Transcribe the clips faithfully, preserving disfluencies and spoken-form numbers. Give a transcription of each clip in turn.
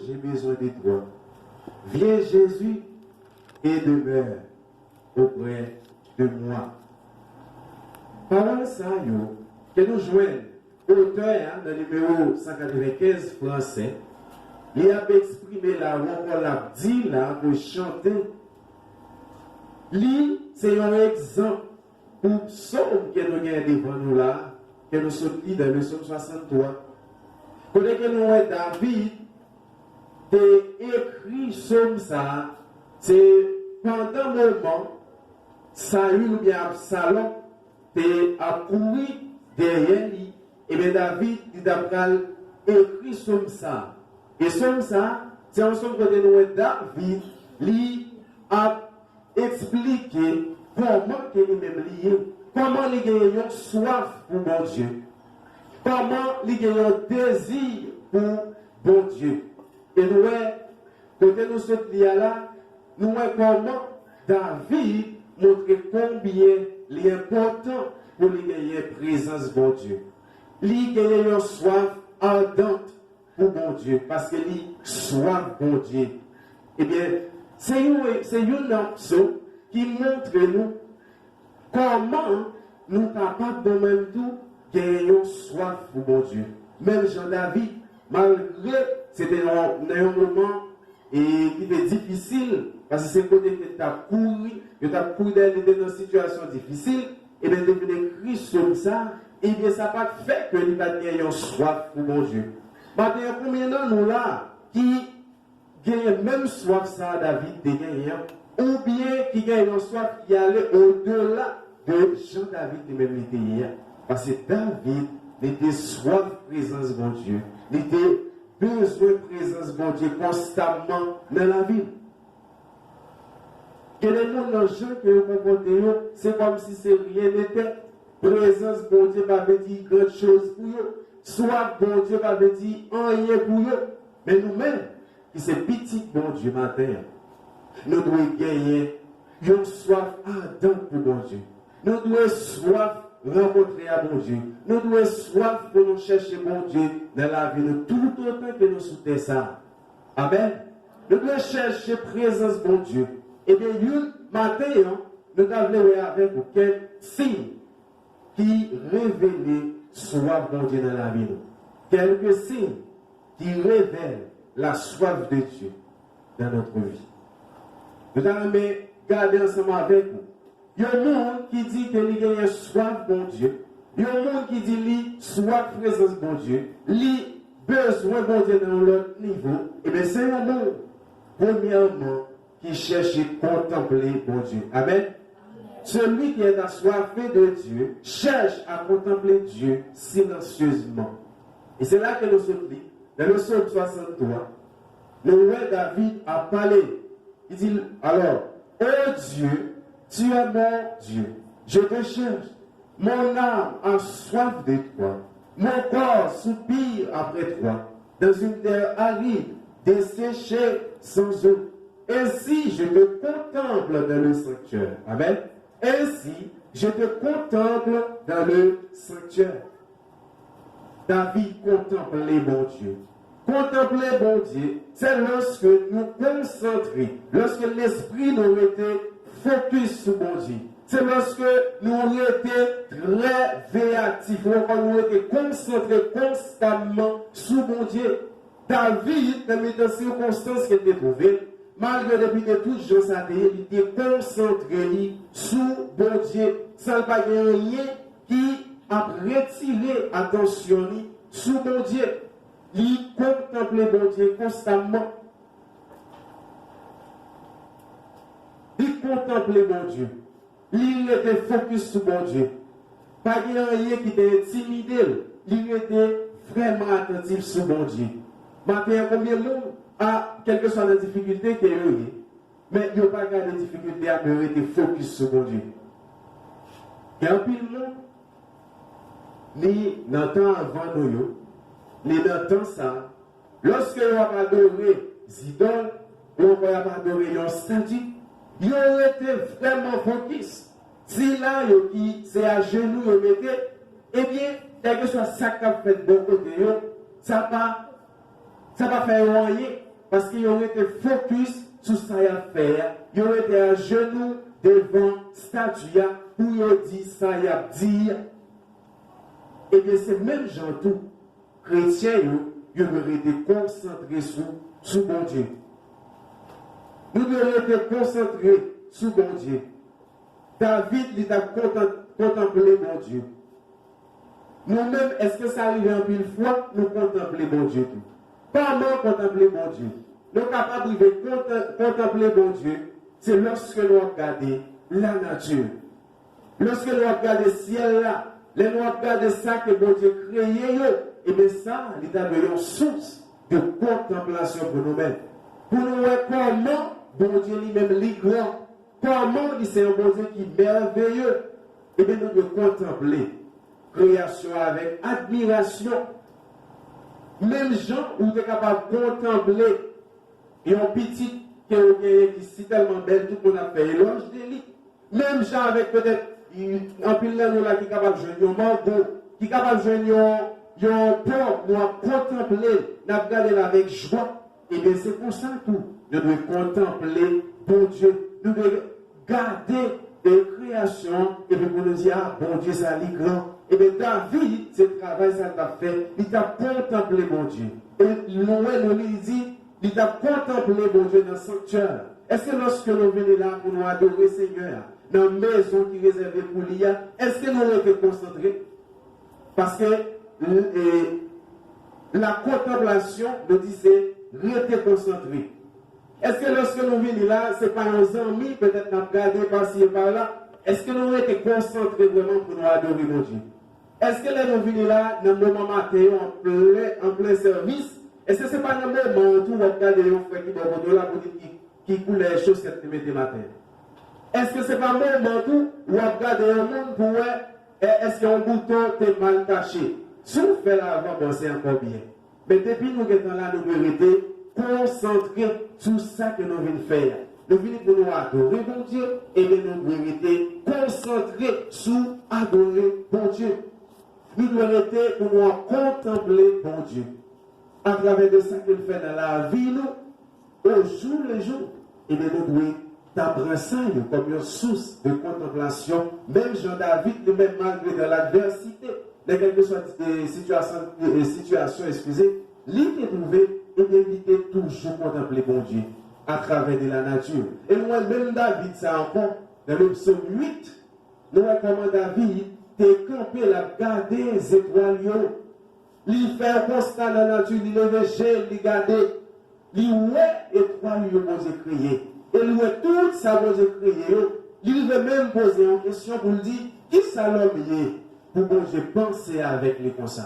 J'ai besoin de toi. Viens, Jésus, et demeure auprès de moi. Pawòl sa yo ke nou jwenn otè a nan nimewo san katrevenkenz fransè, li ap eksprime la, ou ankò l ap di la, pou chante. Li se yon egzanp pou sòm ke nou gen devan nou la, ke nou sot li nan le sòm swasanntwa. Kote ke nou wè David te ekri sòm sa a, se pandan moman Sayil oubyen Absalòm te ap kouri dèyè li, ebyen David li t ap pral ekri sòm sa a. E sòm sa a, se yon sòm kote nou wè David li ap eksplike kòman ke li menm li ye, kòman li genyen yon swaf pou Bondye, kòman li gen yon dezi pou Bondye. E nou wè, kote nou sot li a la, nou wè kòman David montre konbyen li enpòtan pou li genyen prezans Bondye. Li genyen yon swaf adan pou Bondye, paske li swaf Bondye. Ebyen, se yon, se youn nan psòm ki montre nou kòman nou kapab nou menm tou genyen yon swaf pou Bondye. Menm jan David, malgre se te nan, nan yon moman e ki te difisil, paske se kote ke l t ap kouri, yo t ap kouri dèyè li, te nan sitiyasyon difisil, ebyen, li te vin ekri sòm sa, ebyen, sa pa t fè ke li pa t gen yon swaf pou Bondye. Maten an, konbyen nan nou la ki genyen menm swaf sa a David te genyen an, oubyen ki gen yon swaf ki ale odela de jan David li menm li te ye a? Paske David, li te swaf prezans Bondye, li te bezwen prezans Bondye konstamman nan lavi l. Gen de moun nan jan ke yo konpòte yo, se kòmsi se ryen netè. Prezans Bondye pa vle di gran choz pou yo. Swaf Bondye pa vle di anyen pou yo. Men nou menm, ki se pitit Bondye maten an, nou dwe genyen yon swaf adan pou Bondye. Nou dwe swaf rankontre a Bondye. Nou dwe swaf pou nou chèche Bondye nan lavi nou toutotan ke nou sou tè sa a. Amèn. Nou dwe chèche prezans Bondye. Ebyen, youn maten an, nou ta vle wè avèk ou kèk siy ki revele swaf Bondye nan lavi nou. Quelques signes qui révèlent la soif de Dieu dans notre vie. Nou ta renmen gade ansanm avèk ou yon moun ki di ke li genyen swaf Bondye, yon moun ki di li swaf prezans Bondye, li bezwen Bondye nan yon lòt nivo, ebyen, se yon moun, premyèman, ki chèche kontanple Bondye. Amèn. Celui qui est assoiffé de Dieu cherche à contempler Dieu silencieusement. E se la ke nou sot li, nan le Psaume soixante-trois, nou wè David ap pale. Li di, alors, ô Dieu, tu es mon Dieu. Je te cherche. Mon âme a soif de toi. Mon corps soupire après toi, dans une terre aride, desséchée, sans eau. Ainsi, je te contemple dans le sanctuaire. Amen. Ainsi, je te contemple dans le sanctuaire. David kontanple Bondye. Kontanple Bondye, se lòske nou konsantre, lòske lespri nou rete fokis sou Bondye. Se lòske nou rete trè veyatif, ou ankò nou rete konsantre konstamman sou Bondye. David, nan mitan sikonstans ke l te twouve l, malgre depi de tout jan sa te ye, li te konsantre li sou Bondye, san l pa gen anyen ki ap retire atansyon li sou Bondye. Li kontanple Bondye konstamman. Li kontanple Bondye. Li rete fokis sou Bondye. Pa gen anyen ki te entimide l. Li rete vrèman atantif sou Bondye. Maten an, konbyen moun, a, kèlkeswa nan difikilte ke yo ye, men yo pa gade difikilte a, men yo rete fokis sou Bondye? Gen anpil moun, ni nan tan avan nou yo, ni nan tan sa a, lòske yo ap adore zidòl, ou ankò y ap adore yon estati, yo rete vrèman fokis. Sila yo ki se ajenou yo mete, ebyen, kèlkeswa sa k ap fèt bò kote yo, sa pa, sa pa fè yo anyen. Paske yo rete fokis sou sa y ap fè a. Yo rete ajenou devan estati a pou yo di sa y ap di a. Ebyen, se menm jan tou, kretyen yo, yo dwe rete konsantre sou, sou Bondye. Nou dwe rete konsantre sou Bondye. David, li t ap kontan-, kontanple Bondye. Nou menm, èske sa rive anpil fwa nou kontanple Bondye tou? Kòman kontanple Bondye? Nou kapab rive kontan-, kontanple Bondye, se lòske nou ap gade lanati. Lòske nou ap gade syèl la, lè nou ap gade sa ke Bondye kreye yo, ebyen sa, li ta dwe yon sous de kontanplasyon pou nou menm. Pou nou wè kòman Bondye li menm li gran, kòman li se yon Bondye ki mèveye, ebyen nou dwe kontanple kreyasyon avèk admirasyon. Menm jan ou te kapab kontanple yon pitit ke ou genyen ki si tèlman bèl, tout moun ap fè elòj de li. Menm jan avèk petèt, anpil nan nou la ki kapab jwenn yon mango, ki kapab jwenn yon, yon pòm, nou ap kontanple l, n ap gade l avèk jwa. Ebyen, se konsa tou, nou dwe kontanple Bondye. Nou dwe gade, e, kreyasyon an, epi pou nou di, "A, Bondye sa, li gran." Ebyen, David, se travay sa l t ap fè, li t ap kontanple Bondye. E nou wè, nou li di, li t ap kontanple Bondye nan sanktyè a. Èske lòske nou vini la pou nou adore Senyè a, nan mezon ki rezève pou li a, èske nou rete konsantre? Paske, e, la kontanplasyon, nou di se rete konsantre. Èske lòske nou vini la, se pa yon zanmi, petèt n ap gade pasi e pala? Èske nou rete konsantre vrèman pou nou adore Bondye? Èske lè nou vini la, nan moman maten yo, an plen, an plen sèvis, èske se pa nan moman an tou w ap gade yon frè ki bò kote w la pou di ki, ki koulè chosèt li mete maten an? Èske se pa moman tou w ap gade yon moun pou wè, e, èske yon bouton te mal tache? Si w fè l avan, bon, se ankò byen. Men depi nou gentan la, nou dwe rete konsantre sou sa ke nou vin fè a. Nou vini pou nou adore Bondye, ebyen nou dwe rete konsantre sou adore Bondye. Nou dwe rete pou nou kontanple Bondye atravè de sa ke l fè nan lavi nou, au jour le jour, ebyen, nou dwe ta pran sa yo kòm yon sous de kontanplasyon, menm jan David, li menm, malgre dans l'adversité, nan kèlkeswa, e, sitiyasyon, e, sitiyasyon, eskize, li te twouve, ebyen, li te toujou kontanple Bondye atravè de la nature. E nou wè menm David sa ankò, nan le psaume huit, nou wè kòman David te kanpe, l ap gade zetwal yo. Li fè yon konsta nan nati, li leve je l, li gade, li wè etwal yo Bondye kreye. E li wè tout sa Bondye kreye yo. Li rive menm poze yon kesyon pou l di, "Kisa lòm ye pou Bondye panse avèk li konsa?"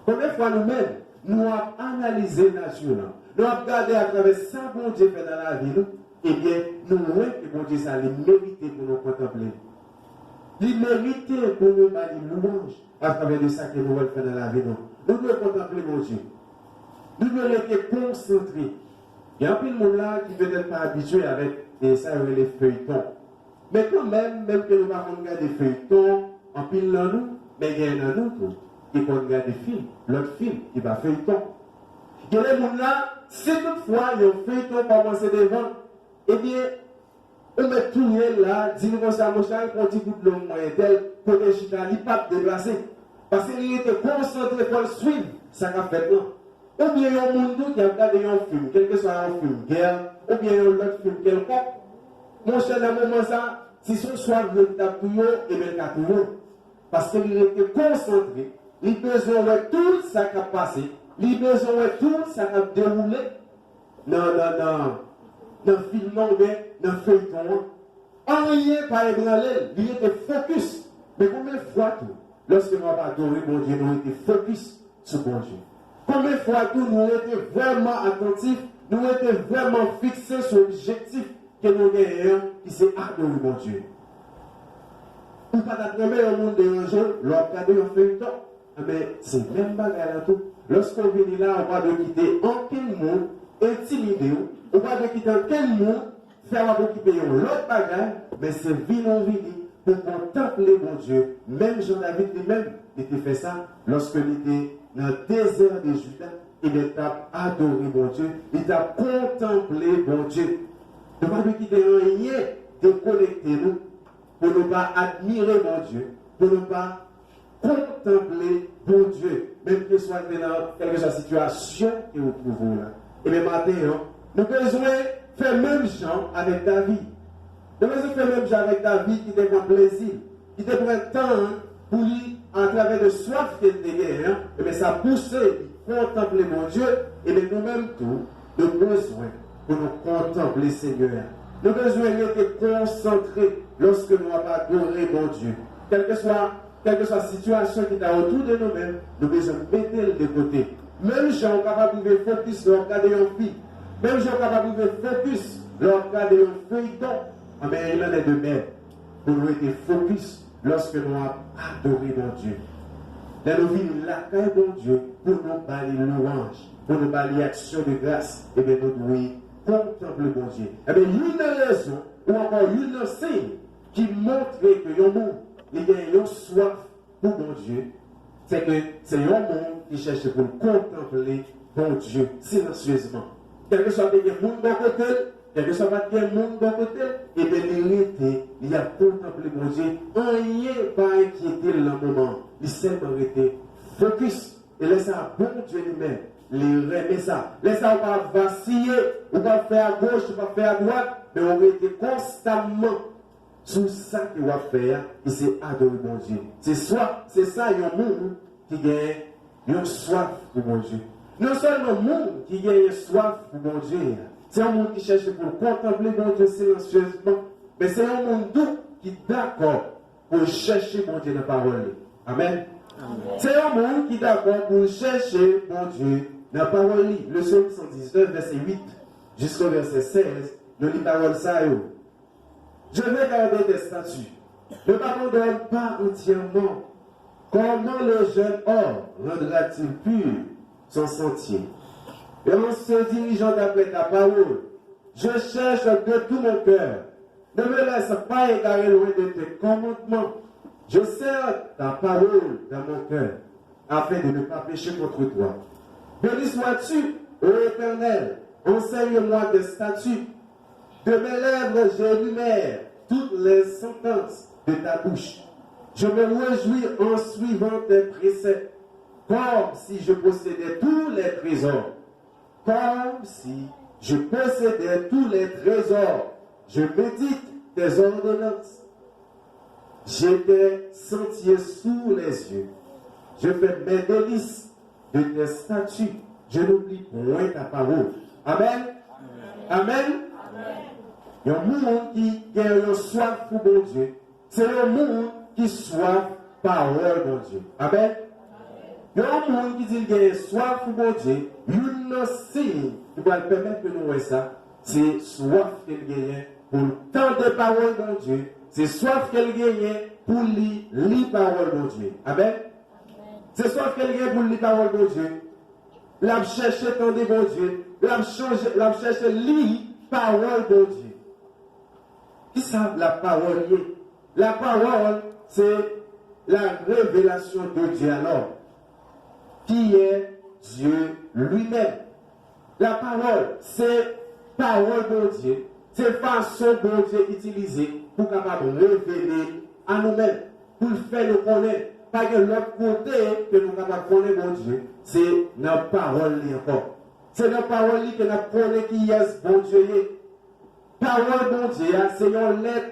Konbyen fwa nou menm, nou ap analize nati lan, nou ap gade atravè sa Bondye fè nan lavi nou, ebyen, nou wè ke Bondye sa li merite pou nou kontanple li. Li merite pou nou ba li lwanj atravè de sa ke nou wè l fè nan lavi nou. Nou dwe kontanple Bondye. Nou dwe rete konsantre. Gen anpil moun la ki petèt pa abitye avèk, e, sa yo rele feyton. Men kanmenm, menm ke nou pa konn gade feyton, anpil nan nou, men gen nan nou tou ki konn gade fim, lòt fim ki pa feyton. Gen de moun la, si toutfwa yon feyton kòmanse devan, ebyen, ou mèt touye l la, di l konsa, "Monchè, al pran ti goud long mwen entèl, kote l chita, li p ap deplase." Paske li rete konsantre, fò l swiv sa k ap fèt lan. Oubyen yon moun tou ki ap gade yon fim, kèlkeswa yon fim gè, oubyen yon lòt fim kèlkonk, monchè, nan moman sa, si se yon swaf vre ki t ap touye w, ebyen, l ka touye w. Paske li rete konsantre, li bezwen wè tout sa k ap pase, li bezwen wè tout sa k ap dewoule nan, nan, nan, nan fim nan oubyen nan feyton an. Anyen pa ebranle l, li rete fokis. Men konbyen fwa tou, lòske nou ap adore Bondye, nou rete fokis sou Bondye? Konbyen fwa tou nou rete vrèman atantif, nou rete vrèman fikse sou objektif ke nou genyen an, ki se adore Bondye? Ou pa t ap renmen yon moun deranje w lè w ap gade yon feyton? Enben, se menm bagay la tou. Lòske w vini la, ou pa dwe kite ankenn moun entimide w, ou pa dwe kite ankenn moun fè w ap okipe yon lòt bagay, men se vini w vini pou kontanple Bondye, menm jan David li menm, li te fè sa lòske li te nan dezè de Jida. ebyen, t ap adore Bondye, li t ap kontanple Bondye. Nou pa dwe kite anyen dekonekte nou pou nou pa admire Bondye, pou nou pa kontanple Bondye, menm ke swa te nan kèlkeswa sitiyasyon ke ou twouve w la. Ebyen, maten an, nou bezwen fè menm jan avèk David. Nou bezwen fè menm jan avèk David ki te pran plezi l, ki te pran tan pou li, atravè de swaf ke l te genyen an, ebyen, sa pouse li kontanple Bondye, ebyen, nou menm tou, nou bezwen pou nou kontanple Senyè a. Nou bezwen rete konsantre lòske nou ap adore Bondye. Kèlkeswa, kèlkeswa sitiyasyon ki ta otou de nou menm, nou bezwen mete l de kote. Menm jan ou kapab rive fokis lè w ap gade yon fim, menm jan ou kapab rive fokis lè w ap gade yon feyton, anben, il en est de même pou nou rete fokis lòske nou ap adore Bondye. Lè nou vini lakay Bondye pou nou ba li lwanj, pou nou ba li aksyon de gras, ebyen, nou dwe kontanple Bondye. Ebyen, youn nan rezon, ou ankò youn nan siy ki montre ke yon moun li gen yon swaf pou Bondye, se ke se yon moun ki chèche pou l kontanple Bondye silansyezman. Kèlkeswa te gen moun bò kote l, kèlkeswa pa t gen moun bò kote l, ebyen, li rete, li ap kontanple Bondye. Anyen pa enkyete l nan moman an. Li sèlman rete fokis. E lè sa a, Bondye li menm, li renmen sa. Lè sa a, ou pa ap vasiye, ou pa ap fè agoch, ou pa ap fè adwat, men ou rete konstamman sou sa ke w ap fè a, ki se adore Bondye. Se swa, se sa yon moun ki gen yon swaf pou Bondye. Non sèlman moun ki gen yon swaf pou Bondye a, se yon moun ki chèche pou l kontanple Bondye silansyezman, men se yon moun tou ki dakò pou l chèche Bondye nan pawòl li. Amèn. Amèn. Se yon moun ki dakò pou l chèche Bondye nan pawòl li. Le Psaume cent dix-neuf, verset huit jusqu'au verset seize, nou li pawòl sa yo. Je vais garder tes statuts. Ne m'abandonne pas entièrement. Comment le jeune homme rendra-t-il pur son sentier? Et en se dirigeant d'après ta parole, je cherche de tout mon cœur. Ne me laisse pas égarer loin de tes commandements. Je serre ta parole dans mon cœur, afin de ne pas pécher contre toi. Béni sois-tu, ô Éternel, enseigne-moi tes statuts. De mes lèvres, j'énumère toutes les sentences de ta bouche. Je me réjouis en suivant tes préceptes, comme si je possédais tous les trésors. Comme si je possédais tous les trésors, je médite tes ordonnances. J'ai tes sentiers sous les yeux. Je fais mes délices de tes statuts. Je n'oublie point ta parole. Amen. Amen. Yon moun ki gen yon swaf pou Bondye, se yon moun ki swaf pawòl Bondye. Amen. Yon moun ki di l genyen swaf pou Bondye, youn nan siy ki pral pèmèt ke nou wè sa, se swaf ke l genyen pou l tande pawòl Bondye, se swaf ke l genyen pou li li pawòl Bondye. Amen. Se swaf ke l genyen pou l li pawòl Bondye. L ap chèche tande Bondye. L ap chanje, l ap chèche li pawòl Bondye. Kisa lapawòl ye? Lapawòl, se la révélation de Dieu à l'homme, qui est Dieu lui-même. Lapawòl, se pawòl Bondye, se fason Bondye itilize pou kapab revele l a nou menm, pou l fè nou konnen. Pa gen lòt kote ke nou kapab konnen Bondye, se nan pawòl li ankò. Se nan pawòl li ke n ap konnen kiyès Bondye ye. Pawòl Bondye a se yon lèt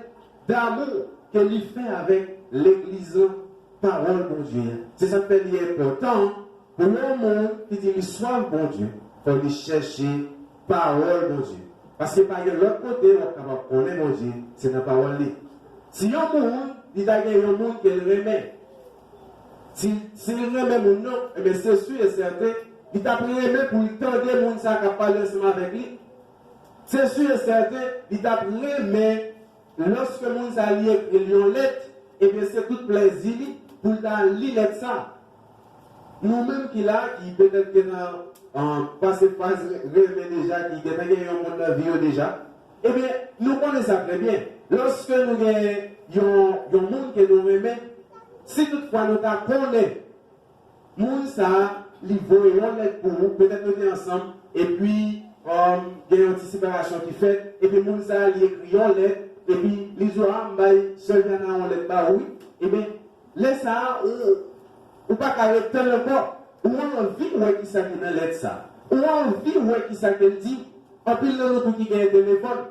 damou ke li fè avèk legliz lan, pawòl Bondye a. Se sa k fè li enpòtan pou yon moun ki di li swaf Bondye, fò li chèche pawòl Bondye. Paske pa gen lòt kote w ap kapab konnen Bondye, se nan pawòl li. Si yon moun, li ta gen yon moun ke l renmen, si, si l renmen moun nan, ebyen, se si e sèten, li t ap renmen pou l tande moun sa k ap pale ansanm avèk li. Se si e sèten, li t ap renmen, lòske moun sa li ekri l yon lèt, ebyen, se tout plèzi li pou l ta li lèt sa. Nou menm ki la, ki petèt gentan, an, pase faz re-, renmen deja, ki gentan gen yon moun nan vi yo deja, ebyen, nou konnen sa trè byen. Lòske nou gen yon, yon moun ke nou renmen, si toutfwa nou ta konnen moun sa a, Li voye yon lèt pou ou, petèt nou te ansanm, epi um, gen yon ti separasyon ki fèt, epi moun sa a li ekri yon lèt, epi li di w, a, m bay sè Jana yon lèt ba ou, wi. Ebyen, lè sa a, ou, ou pa ka ret tann ankò. Ou anvi wè ki sa ki nan lèt sa a. Ou anvi wè ki sa ke l di. Anpil nan nou tou ki genyen telefòn,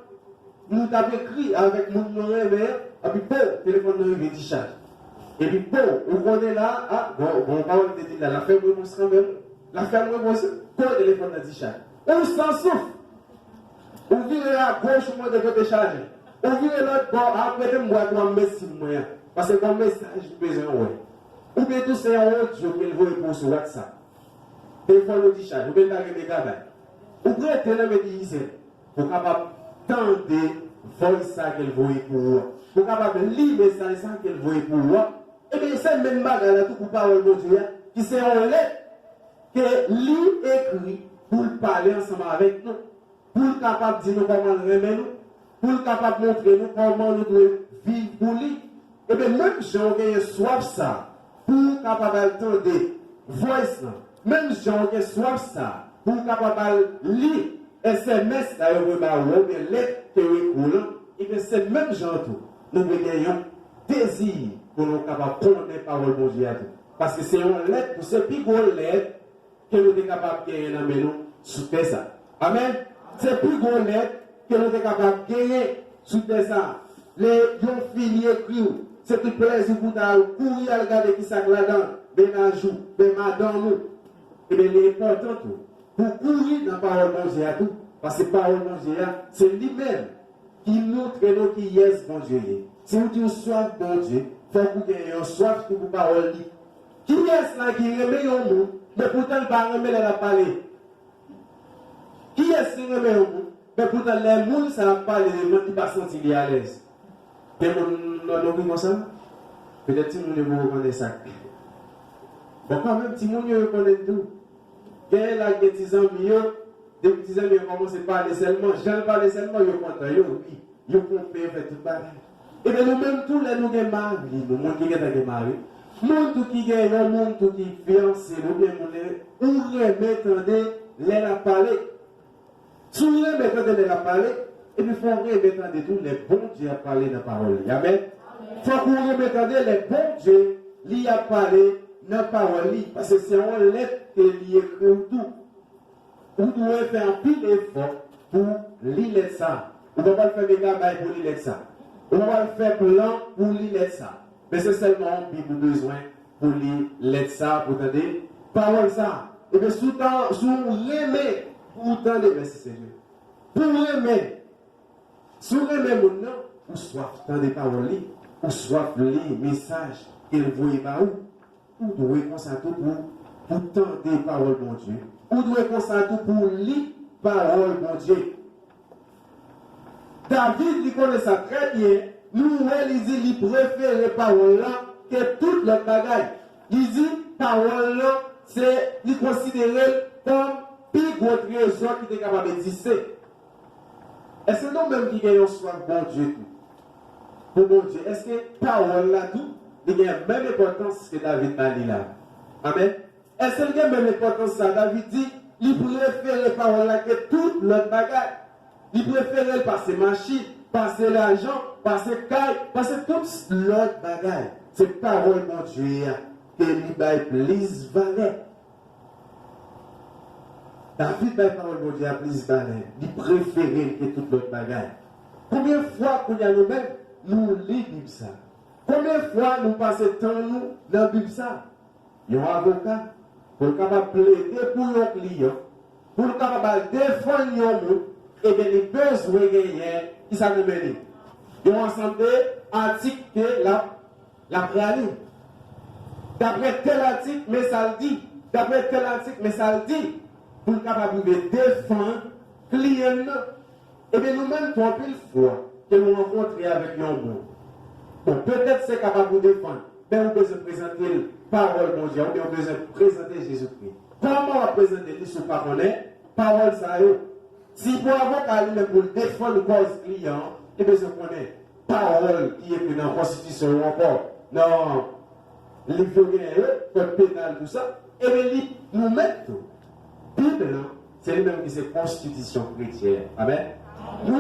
nou t ap ekri avèk moun nou renmen an, epi po, telefòn nan rive dichaj. Epi po, ou konnen la, a, bon, bon, pawòl te di la, l ap fè m repons kanmenm. L ap fè m repons, po, telefòn nan dichaj. Ou san souf. Ou vire agoch, ou mande kote chaje. Ou vire lòt bò, a, prete m bwat ou a m met sim mwen an. Paske gon mesaj ou bezwen wè. Oubyen tou se yon odyo ke l voye pou ou sou WhatsApp. Telefòn ou dichaj, oubyen l pa gen megabayt. Ou prete nan men tiyisyen pou w kapab tande voice sa ke l voye pou ou an. Pou w kapab li mesaj sa ke l voye pou ou an. Ebyen, se menm bagay la tou pou pawòl Bondye a, ki se yon lèt ke li ekri pou l pale ansanm avèk nou, pou l kapab di nou kòman l renmen nou, pou l kapab montre nou kòman nou dwe viv pou li. Ebyen, menm jan w genyen swaf sa pou w kapab al tande voice lan, menm jan w gen swaf sa pou w kapab al li S M S la yo voye ba ou, oubyen lèt ke yo ekri w lan, ebyen, se menm jan an tou, nou dwe gen yon dezi pou nou kapab konnen pawòl Bondye a tou. Paske se yon lèt tou, se pi gwo lèt ke nou te kapab genyen nan men nou sou tè sa. Amèn. Se pi gwo lèt ke nou te kapab genyen sou tè sa. Lè yon fi li ekri w, se tout plèzi pou w ta al kouri al gade ki sa k ladan l, mennaj ou, ben madanm ou. Ebyen, li enpòtan tou pou w kouri nan pawòl Bondye a tou. Paske pawòl Bondye a, se li menm ki montre nou kiyès Bondye ye. Si w di w swaf Bondye, fòk ou gen yon swaf tou pou pawòl li. Kiyès la ki renmen yon moun, men poutan l pa renmen lè l ap pale? Kiyès ki renmen yon moun, men poutan lè moun sa ap pale devan l, li pa santi li alèz? Gen moun nan nou ki konsa? Petèt timoun yo poko konnen sa. Bon, kanmenm, timoun yo, yo konnen tou. Genyen la gen ti zanmi yo, depi ti zanmi yo kòmanse pale sèlman, jan l pale sèlman, yo kontan, yo ri, yo ponpe, yo fè tout bagay. Ebyen, nou menm tou, lè nou gen mari, nou, moun ki gentan gen mari, moun tou ki gen yon moun tou ki fiyanse l, oubyen moun, ou renmen tande lè l ap pale. Si w renmen tande lè l ap pale, epi fò w renmen tande tou lè Bondye ap pale nan pawòl li. Amèn. Fòk ou renmen tande lè Bondye li ap pale nan pawòl li. Paske se yon lèt ke li ekri w tou. Ou dwe fè anpil efò pou li lèt sa. Ou pa pral fè megabay pou li lèt sa. Ou pa pral fè plan pou li lèt sa. Men se sèlman yon Bib ou bezwen pou li lèt sa, pou tande pawòl sa. Ebyen, si w ta, si w renmen pou w tande, mèsi Senyè. Pou w renmen, si w renmen moun nan, ou swaf tande pawòl li, ou swaf li mesaj ke l voye ba ou. Ou dwe konsa tou pou, pou tande pawòl Bondye. Ou dwe konsa tou pou li pawòl Bondye. David, li konnen sa trè byen. Nou wè li di li prefere pawòl la ke tout lòt bagay. Li di pawòl la, se, li konsidere l kòm pi gwo trezò ki te kapab egziste. Èske nou menm ki gen yon swaf Bondye tou? Pou Bondye, èske pawòl la tou, li gen menm enpòtans ke David ba li la? Amèn. Èske l gen menm enpòtans sa? David di, li prefere pawòl la ke tout lòt bagay. Li prefere l pase machin, pase lajan, pase kay, pase tout lòt bagay. Se pawòl Bondye a ke li bay plis valè. David bay pawòl Bondye a plis valè. Li prefere l ke tout lòt bagay. Konbyen fwa kounye a nou menm, nou li Bib sa? Konbyen fwa nou pase tan nou nan Bib sa? Yon avoka, pou l kapab plede pou yon kliyan, pou l kapab al defann yon moun, ebyen, li bezwen genyen, ki sa nou mennen? Yon ansanm de atik ke l ap, l ap rale. Daprè tèl atik, men sa l di. Daprè tèl atik, men sa l di. Pou l kapab rive defann kliyan nan. Ebyen, nou menm tou, anpil fwa ke nou rankontre avèk yon moun, bon, petèt se kapab ou defann, men ou bezwen prezante l pawòl Bondye a, oubyen ou bezwen prezante Jezikri. Kòman w ap prezante li si w pa konnen pawòl sa yo? Si pou avoka li menm pou l defann kòz kliyan an, li bezwen konnen pawòl ki ekri nan konstitisyon yo ankò, nan liv yo genyen yo, kòd penal, tou sa. Ebyen, li, nou menm tou, Bib lan, se li menm ki se konstitisyon kretyen an. Amèn.